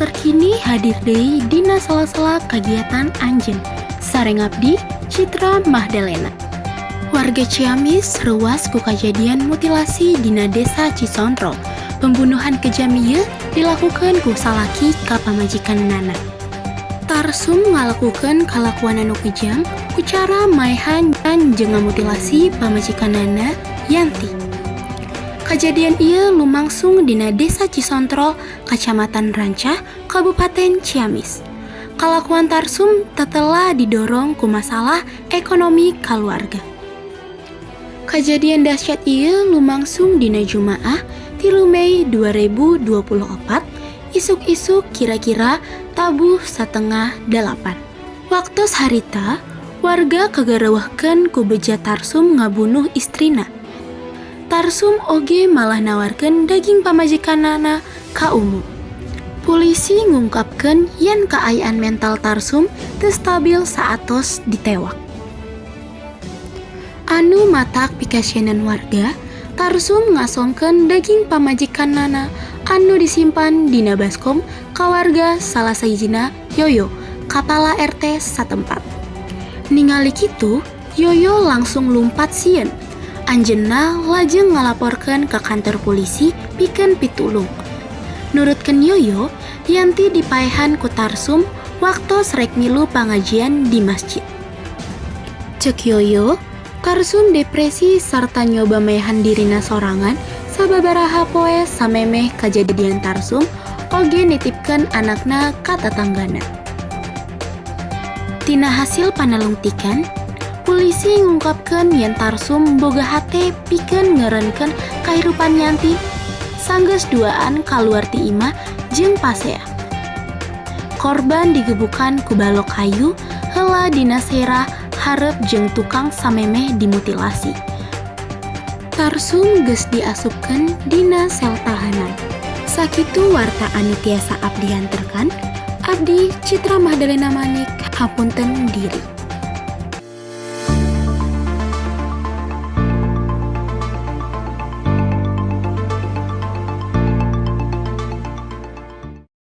Terkini hadir deui dina sela-sela kagiatan anjeun. Sareng abdi, Citra Mahdalena. Warga Ciamis reuwas ku kajadian mutilasi dina Desa Cisontrol. Pembunuhan kejam ieu dilakukan ku salaki ka pamajikanana. Tarsum ngalakukeun kalakuan anu kejam ku cara maehan jeung ngamutilasi pamajikanana, Yanti. Kajadian ieu lumangsung dina Desa Cisontrol, Kacamatan Rancah, Kabupaten Ciamis. Kalakuan Tarsum tetela didorong ku masalah ekonomi kaluarga. Kajadian dahsyat ieu lumangsung dina Jumaah 3 Mei 2024, isuk-isuk kira-kira tabuh 7.30. Waktos harita, warga kagareuwehkeun ku beja Tarsum ngabunuh istrina. Tarsum oge malah nawarkeun daging pamajikanana ka umum. Polisi ngungkapkeun yen kaayaan mental Tarsum teu stabil saatos ditewak. Anu matak pikasienan warga, Tarsum ngasongkeun daging pamajikanana anu disimpan dina baskom ka warga, salah sahijina Yoyo, kapala RT satempat. Ningali kitu, Yoyo langsung lumpat sieun. Anjeunna lajeng ngalaporkeun ka kantor polisi pikeun pitulung. Nurutkeun Yoyo, Yanti dipaehan ku Tarsum waktos rek milu pangajian di masjid. Cek Yoyo, Tarsum depresi sarta nyoba maehan dirina sorangan sababaraha poe samemeh kajadian. Tarsum oge nitipkeun anakna ka tatanggana. Tina hasil panalungtikan, polisi ngungkapkeun yen Tarsum boga hate pikeun ngeureunkeun kahirupan Yanti sanggeus duaan kaluar ti imah jeung pasea. Korban digebukan ku balok kayu heula dina serah hareup jeung tukang samemeh dimutilasi. Tarsum geus diasupkeun dina sel tahanan. Sakitu warta anu tiasa abdi hanterkeun. Abdi, Citra Mahdalena Manik, hapunten diri.